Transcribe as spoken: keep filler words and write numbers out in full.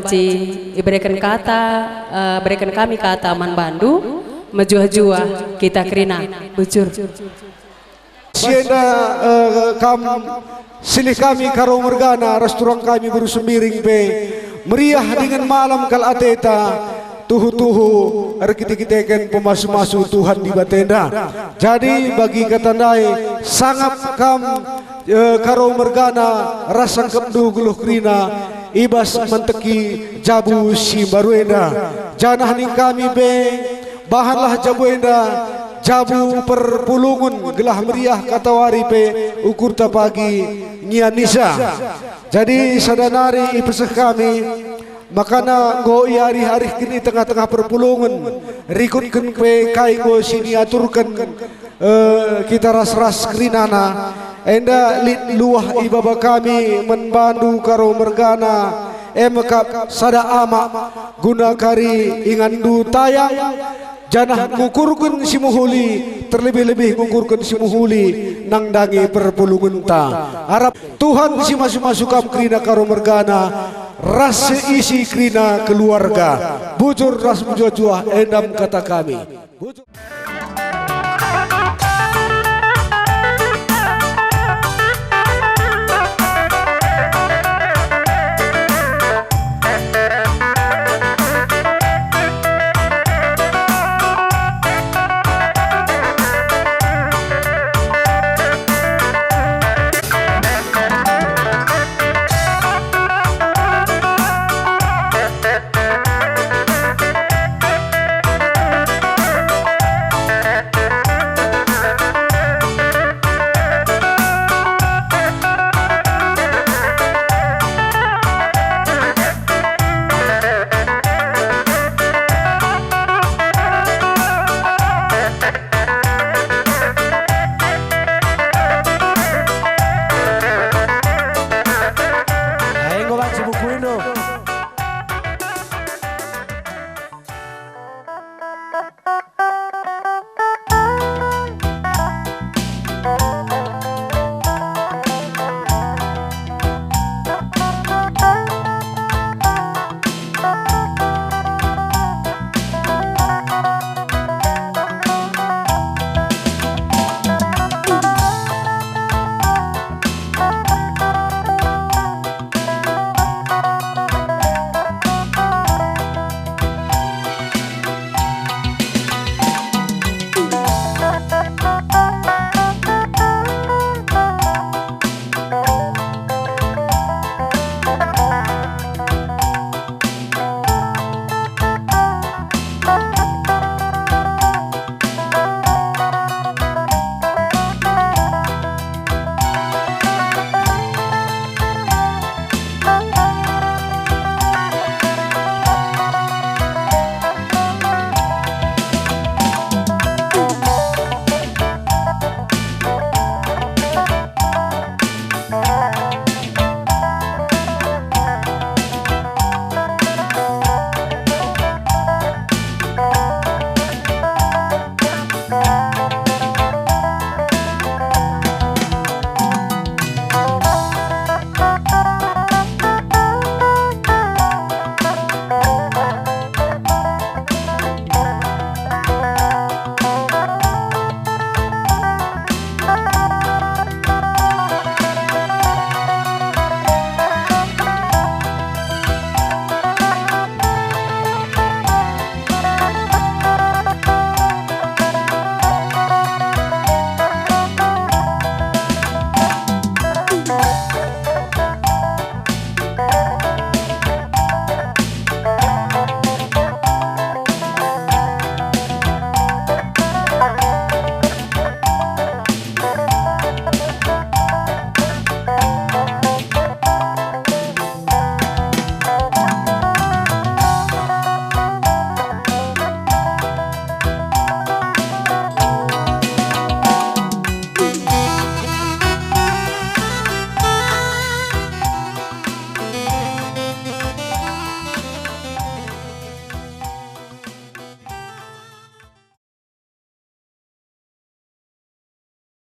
Si ibereken kata, eh, bereken kami kata man bandu, mejuah-juah kita kerina. Bujur. Si enda, eh, kam silih kami Karo mergana ras turang kami beru Sembiring pe meriah dingen malem kal ateta, tuhu-tuhu erkite-kiteken pemasu-masu Tuhan Dibatenda. Jadi bagi kata ndai sangap kam, eh, Karo mergana ras sangkepndu geluh kerina i bas menteki jabu si mbaru enda. Janah ning kami pe, bahanlah jabu enda jabu perpulungen gelah meriah katawari pe ukurta pagi ngianisa. Jadi sada nari ipeseh kami, makana enggo iarih-arihken i tengah-tengah perpulungen, rikutken pe kai enggo si niaturken, eh, kita ras-ras kerinana. Enda lit luah ibaba kami man bandu Karo mergana, e me kap sada amak guna kari inganndu tayang, janah ngukurken si mehuli, terlebih-lebih ngukurken si mehuli nandangi perpulungenta. Arap Tuhan si masu-masu kam kerina Karo mergana, ras seisi kerina keluarga. Bujur ras mejuah-juah endam kata kami.